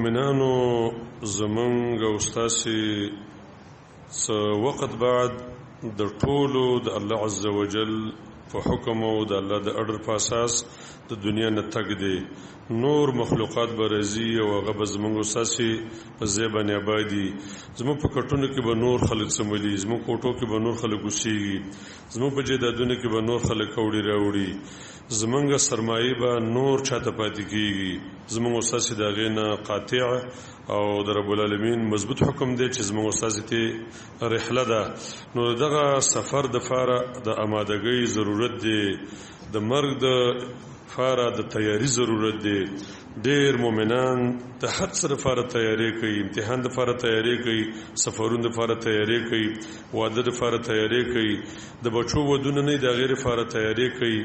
مؤمنانو، زمونږ او ستاسې څه وخت بعد د ټولو د الله عز وجل په حکم او د الله د اډر په اساس د دنیا نه تګ دی. نور مخلوقات به راځي او هغه به زمونږ او ستاسې په ځای باندې آبادي. زموږ په کټونو کې به نور خلک څملي، زموږ کوټو کې به نور خلک اوسېږي، زموږ په جایدادونو کې به نور خلک اوړي راوړي، زمونږ سرمایې به نور چاته پاتې کېږي. زموږ او ستاسې د هغې نه قاطع او د رب العالمین مضبوط حکم دی چې زموږ او ستاسې ته رحله ده. نو دغه سفر د فاره د آمادګۍ ضرورت دی، د مرګ د فاره د تیاری ضرورت دی. ډیر مؤمنان د هر څه لپاره تیاری کوي، امتحان لپاره تیاری کوي، سفرونو لپاره تیاری کوي، واده لپاره تیاری کوي، د بچو ودونه نه د هغې لپاره تیاری کوي،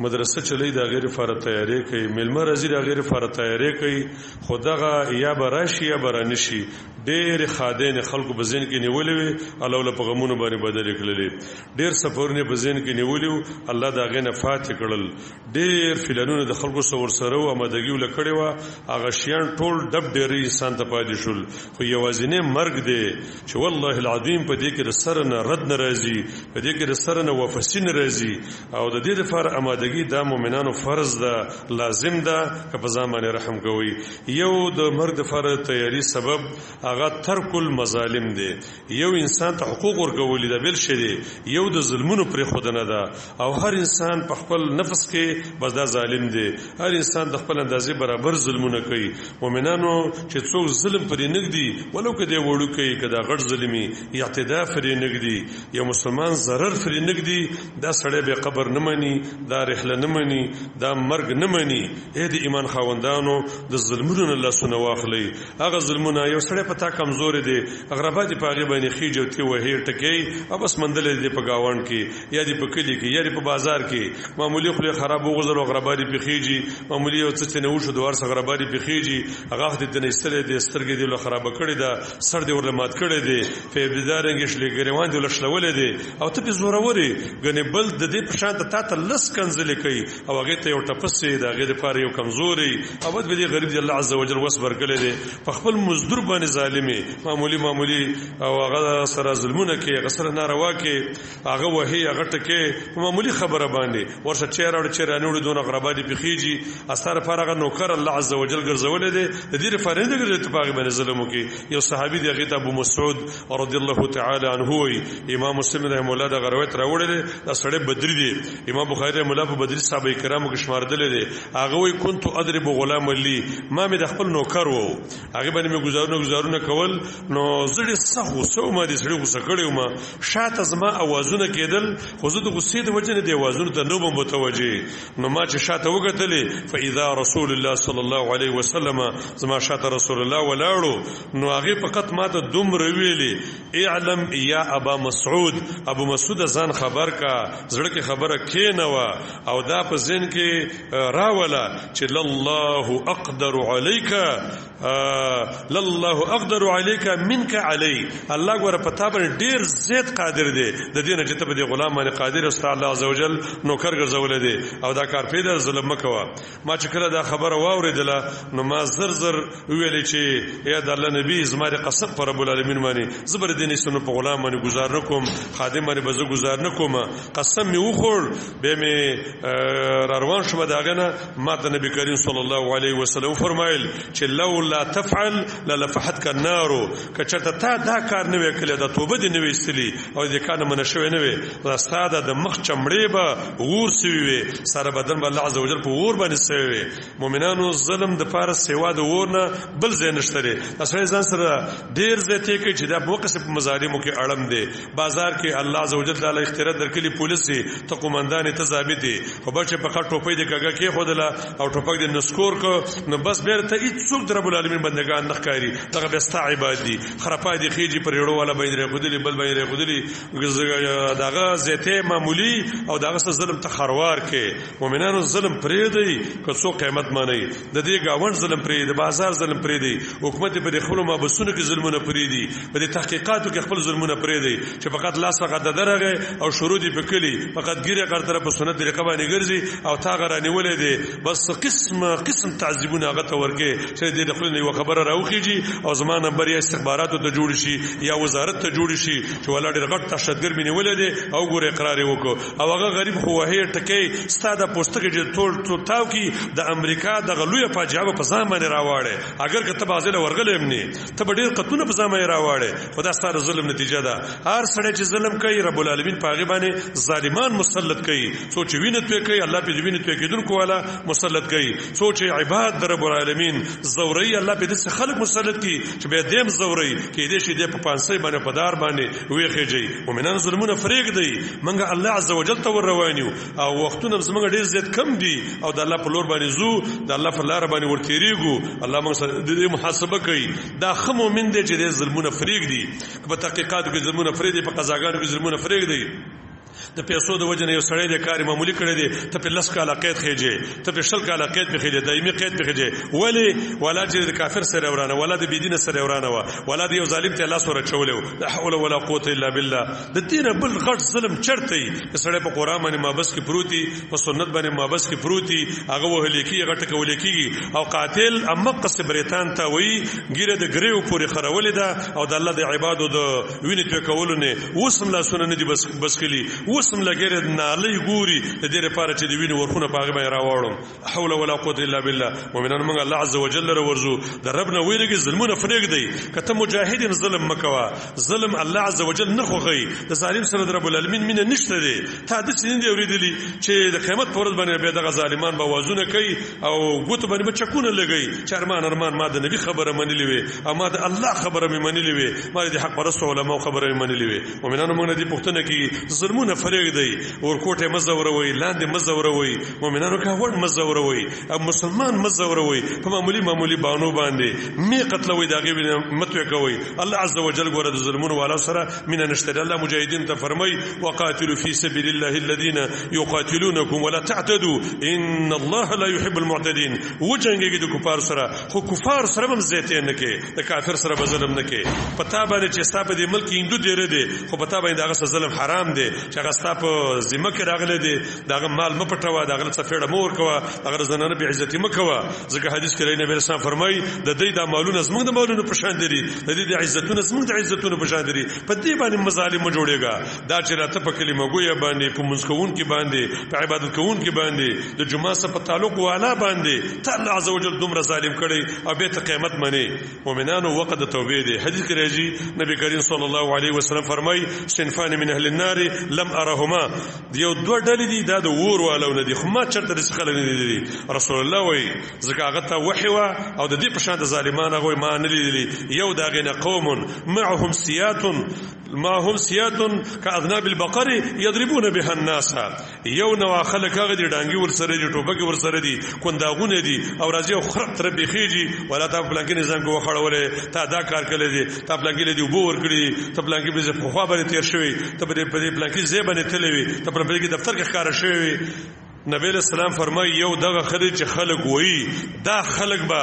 مدرسه چلی د هغې لپاره تیاری کوي، میلمه راځي د هغې لپاره تیاری کوي. خو دغه یا به راشي یا به رانشي. ډېرې ښادۍ خلکو په ذهن کې نیولې وې، الله له په غمونو باندې بدلې کړلې. ډېر سفرونه په ذهن کې نیولي وو، الله د هغې نه فاتح کړل. ډېر فلانونه د خلکو سره ورسره وو، آمادګي ورله کړې وه، هغه شیان ټول ډب ډېری انسان ته پاتې شول. خو یوازینی مرګ دی چې والله العظیم په دې کې د سره نه رد نه راځي، په دې کې د سره نه واپسي نه راځي. او د دې لپاره آمادګي دا مؤمنانو فرض ده، لازم ده که په ځان باندې رحم کوئ. یو د مرګ لپاره تیاری سبب هغه ترک المظالم دی. یو انسان ته حقوق ورکول دي، دا بل شی دی. یو د ظلمونو پرېښودنه ده، او هر انسان په خپل نفس کې بس دا ظالم دی. هر انسان د خپل اندازې برابر ظلمونه کوي. مؤمنانو چې څوک ظلم پرې نږدي، ولو که دی وړوکی که دا غټ ظلمي، اعتدا پرې نږدي، یو مسلمان ضرر پرې نږدي، دا سړی بې قبر نه مني، دا رحله نه مني، دا مرګ نه مني. ای د ایمان خاوندانو، د ظلمونو نه لاسونه واخلئ. هغه ظلمونه، یو سړی په تا کمزوری دی، اغربا دې په هغې باندې خېژي او ترې وهې ټکوي او بس مندلی دی په ګاونډ کې یا دې په کلي کې یا دې په بازار کې، معمولي خولې خراب وغورځول او اغربا دې پرې خېژي، معمولي یو څه چې نه وشو د ور څخه اغربا دې پرې خېژي، هغه خو دې ترې ایستلی دی، سترګې دې ورله خرابه کړې ده، سر دې ورله مات کړی دی، فیبدارنګې شلې ګریوان دې ورله شلولی دی او ته پرې زورور یې. ګنې بل د دې په شان ته تا ته لس کنځلې کوي او هغې ته یو ټپس یې، د هغې دپاره یو کمزوری او بد به دې غریب دی الله عز وجل وس ورکړی دی، په خپل مزدور باندې ظالم یې، معمولي معمولي او هغه سره ظلمونه کوي، هغه سره ناروا کوي، هغه وهي، هغه ټکوي په معمولي خبره باندې. ورشه چای راوړي، چای رانه وړي، دونه غربا دې پخېږي. ستا لپاره هغه نوکر الله عز وجل ګرځولی دی، د دې لپاره نه دی ګرځولی چې په هغې باندې ظلم وکړي. یو صحابي دی، هغې ته ابو مسعود رضی الله تعالی عنه وایي، امام مسلم رحمه الله دغه روایت راوړی دی، دا سړی بدري دی، امام بخاري رحمه الله په بدري صحابه کرامو کې شماردلی دی. هغه وایي كنت اضرب غلام لي، ما مې د خپل نوکر وو، هغې باندې مې ګزارونه ګزارونه کول، نو زه ډېر سخت غوسه وم، دې سړي غوسه کړی وم، شاته زما اوازونه کېدل، خو زه د غوسې د وجې نه دې اوازونو ته نه وم متوجه. نو ما چې شاته وکتلې، فاذا رسول الله صلی الله علیه وسلم، زما شاته رسول الله ولاړو، نو هغې فقط ما ته دومره ویلې، اعلم یا ابا مسعود، ابو مسعود ځان خبر کا، زړه کې خبره کېنوه او دا په ذهن کې راوله چې لله اقدر علیک، لله اقدر علیک منک علی، الله ګوره په تا باندې ډېر زیات قادر دی، د دې نه چې ته په دې غلام باندې قادر یې، ستا الله عز وجل نوکر ګرځولی دی او دا کار پیدا ظلم مه کوه. ما چې کله دا خبره واورېدله نو ما زر زر وویلې چې ای د الله نبی، زما د قسم په رب العالمین باندې، زه به د دې نسونو په غلام باندې ګزار نه کوم، خادم باندې به زه ګزار نه کوم. قسم مې وخوړ، بیا مې را روان شوم د هغې نه. ما ته نبی کریم صلی الله علیه وسلم وفرمایل چې لولا تفعل للفحتک النار، که چېرته تا دا کار نه وی کړی، دا توبه دې نه وی ایستلې او دې کار نه منع شوی نه وی، دا ستا د مخ چمړې به اور سوي وي، سره بدن به الله عز وجل په اور باندې سوی وي. مؤمنانو ظلم د پاره سوا د اور نه بل ځای نشته دی. دا سړی ځان سره ډېر زیاتې کوي چې دا په وخت په مظالمو کې اړم دی. بازار کې الله عز وجل تعالی اختیار درکړي، پولیس دی، ته قومندان یې، ته ضابط یې، خو بس چې په خټ ټوپۍ دې کږه کېښودله او ټوپک دې نسکور کړ، نو بس بیرته هیڅوک د رب العالمین بندګان نه ښکاري. دغه بیا ستا عباد دي. خرپا دي خېږي پر یړو والا باندې راخودلي، بل باندې راخودلي، دغه زیته معمولی او دغه څه ظلم ته خروار کې. مؤمنانو ظلم پرې دی که څو قیمت مانی، د دې گاوند ظلم پرې دی، د بازار ظلم پرې دی، حکومت په دې خپل مابسونو کې ظلمونه پرې دی، په دې تحقیقاتو کې خپل ظلمونه پرې دی چې فقط لاس فقط درغه او شروع دی په کلی فقط ګیره کار طرف په سنت طریقه باندې ګرځي او تا غرانی ولې دی، بس قسم قسم تعذيبونه هغه ته ورکه چې دې خپل یو خبره راوخیږي او زما نمبر یا استخباراتو ته جوړ شي یا وزارت ته جوړ شي چې ولا ډېر غټ تشدګر مینه ولې دی او ګور اقرار وکړو. او هغه غریب خو وهي ټکی ستا د پوستکي چې ټول تاو کی د امریکا د غلوی فاجعه په ځان باندې راواړي، اگر که ته بازل ورغلې هم نه ته به ډېر قتلونه په ځان باندې راواړي، خو دا ستا د ظلم نتیجه ده. هر سړی چې ظلم کوي رب العالمین په هغه باندې ظالمان مسلط کوي، څو چې وینه توی کوي الله په وینه توی کېدونکو والا مسلط کوي، څو چې عباد د رب العالمین زوري الله په دې خلک مسلط کوي چې به دیم زوري کې دې شي دې په پانسۍ باندې په دار باندې ویخېږي. مؤمنان ظلمونه فرېږدي، منګه الله عز وجل ته ور روان یو او وختونه زمونږ ډېر زیات کم دي او د الله په لور باندې ځو، د الله په لار باندې ورتېرېږو. الله موږ سره د دې محاسبه کوي. دا ښه مؤمن دی چې دې ظلمونه فرېږدي، په تحقیقاتو کې ظلمونه فرېږدي، په قضاګانو کې ظلمونه فرېږدي. د پیسو د وجې نه یو سړی دی کار معمولی کړی دی، ته په 10 کاله قید خېږې، ته په 20 کاله قید پې خېږې، دایمي قید پې خېږې. ولې؟ ولا چې د کافر سره ورانه، ولا د بېدینه سره ورانه وه، ولا د یو ظالم ته لاس ورچولی و. لا حول ولا قوت الا بالله. د دې نه بل غټ ظلم چېرته وي؟ که سړی په قرآن باندې محبس کې پروت وي، په سنت باندې محبس کې پروت وي، هغه وهلی کېږي، هغه ټکولی کېږي او قاتل همقسې برېتان ته وایي ږیره د ګریو پورې خرولې ده او د الله د عبادو د وینې توی کولو نه اوس هم لاسونه نه دي بس کړي، اوس هم لګېره نالۍ ګوري د دې لپاره چې د وینې ورخونه په هغې باندې راواړم. حول ولا قوت الا بالله. مؤمنان موږ الله عز وجل لره ورځو، د رب نه وېرېږي، ظلمونه پرېږدئ. که ته مجاهد یې ظلم مه کوه، ظلم الله عز وجل نه خوښوي، د ظالم سره د رب العالمین مینه نشته دی. تا داسې نه دي اورېدلي چې د قیامت په ورځ باندې بیا دغه ظالمان به وازونه کوي او ګوتو باندې به چکونه لګوي چې ارمان ارمان ما د نبي خبره منلې وي او ما د الله خبره مې منلې وي، ما د حق پرستو علماو خبره مې منلې وي. مؤمنانو موږ نه دې پوښتنه کېږي، ظلمونه پرېږدئ، ورکوټی مه ځوروئ، لاندې مه ځوروئ، مؤمنانو کاوړ مه ځوروئ او مسلمان مه ځوروئ، په معمولي معمولي بانو باندې مې قتلوئ، د هغې وینه مه توی کوئ. الله عز وجل ګوره د ظلمونو والا سره مینه نشته. الله مجاهدین ته فرمایي وقاتلوا في سبيل الله الذين يقاتلونكم ولا تعتدوا ان الله لا يحب المعتدين. وجنګېږي د کفار سره، خو کفار سره هم زیاتی نه کوي، د کافر سره به ظلم نه کوي. په تا باندې چې ستا په دې ملک کې هندو دېره دی، خو په تا باندې د هغه سره ظلم حرام دی چې هغه ستا په ذمه کې راغلی دی، د هغه مال مه پټوه، د هغه څه فېړه مه ورکوه، د هغه زنانه بې عزتي مه کوه. ځکه حدیث کې راځي نبی رسول فرمایي د دوی دا مالونه زموږ د مالونو په شان دي، د دوی د عزتونه زموږ د عزتونو په شان دي. په دې باندې مظالم مه جوړېږه. دا چې راته په کلمه ګویه باندې، په مونځ کوونکي باندې، په عبادت کوونکي باندې، د جمعه سره په تعلق والا باندې ته الله عز وجل دومره ظالم کړی او بیا ته قیامت منې. مؤمنانو وخت د توبې دی. حدیث کې راځي نبی کریم صلی الله علیه وسلم فرمایي صنفان من اهل النار لم ارهما، یو دوه ډلې دي دا د اور والو نه دي، خو ما چېرته داسې خلک نه دي لیدلي. رسول الله وایي ځکه هغه ته وحي وه او د دې په شان د ظالمان هغوی ما نه لیدلي. یو د هغې نه قوم معهم سیات، معهم سیات کاذناب البقر یضربون بها الناس. یو نوع خلک هغه دي ډانګي ورسره دي، ټوپکې ورسره دي، کنداغونه دي او راځي او خرپ تر بېخېږي، ولا تا په پلانکي نظام کې وخړولې، تا دا کار کړی دی، تا پلانکي له دې اوبه ورکړي دي، ته پلانکي په دې پخوا باندې تېر شوی، ته په دې پلانکي ځای باندې تللی وې، ته په پلانکي دفتر کې ښکاره شوی وې. نبی علیہ السلام فرمایي یو دغه خلک چې خلک وایي دا خلک به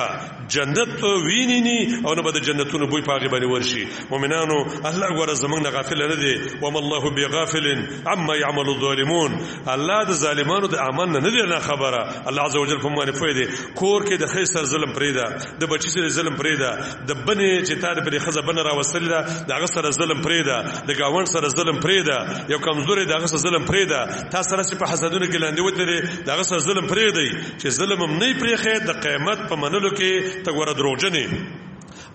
جنت ویني نی او نه به د جنتونو بوی په هغې باندې ورشي. مؤمنانو الله ګوره زموږ نه غافل نه دی. وما الله بغافل عما يعمل الظالمون. الله د ظالمانو د اعمال نه نه دی نه خبره. الله عز وجل په موږ باندې پوه دی. کور کې د ښې سره ظلم پرېږده، د بچي سره ظلم پرېږده، د بنې چې تا د پرې ښځه بنه راوستلې ده د هغه سره ظلم پرېږده، د ګاونډ سره ظلم پرېږده، یو کمزوری د هغه سره ظلم پرېږده، تا سره چې په حسدونو کې لاندې وتلی د هغه سره ظلم پرېږدئ. چې ظلم هم نه پرېښی د قیامت په منلو کې ته ګوره دروغجن یې.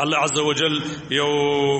الله عز وجل یو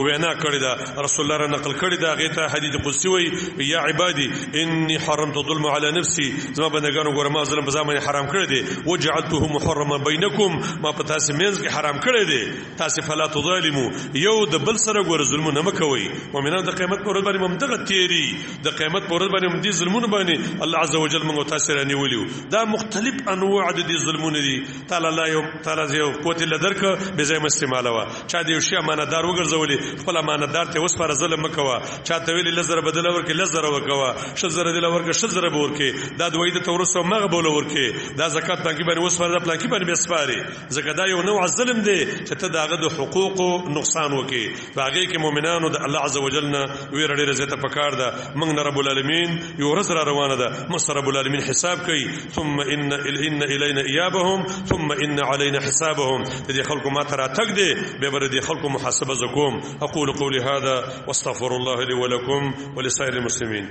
وینا کړې ده، رسول الله را نقل کړې ده، هغې ته حدیث قدسي وایي یا عبادي انی حرمت الظلم علی نفسي، زما بندګانو ګوره ما ظلم په ځان باندې حرام کړی دی، وجعلته محرما بینکم، ما په تاسې منځ کې حرام کړی دی، تاسې فلا تظالمو، یو د بل سره ګوره ظلمونه مه کوئ. مؤمنان د قیامت په ورځ باندې هم دغه تېري، د قیامت په ورځ باندې هم دې ظلمونو باندې الله عز وجل موږ تاسې رانیولي وو. دا مختلف انواع د دې ظلمونه دي. تعالی الله یو تعالی یو قوت له درکه بې ځایه مه استعمالوه. چا د یو شی امانتدار وګرځولې، خپل امانتدار ته وسپاره، ظلم مکوه. چا ته ویلې 10,000 بدل ورکې، 10,000 ورکوه، 20,000 دل ورکې، 20,000 به ورکې. دا دوی د تورسو مغه بوله ورکې. دا زکات پلانکی باندې وسپاره، دا پلانکی باندې به سپاري، ځکه دا یو نوع ظلم دی چې ته داغه د حقوقو نقصان وکې. باغې کې مؤمنانو د الله عز وجل نه ویره ډیره زیاته پکار ده. موږ نه رب العالمین یو ورځ را روانه ده، موږ رب العالمین حساب کوي. ثم ان الینا ایابهم ثم ان علينا حسابهم. د دې خلکو ما ته راتګ دی، به بر دې خلکو محاسبه زکوم. اقول قولي هذا واستغفر الله لي ولكم ولسائر المسلمين.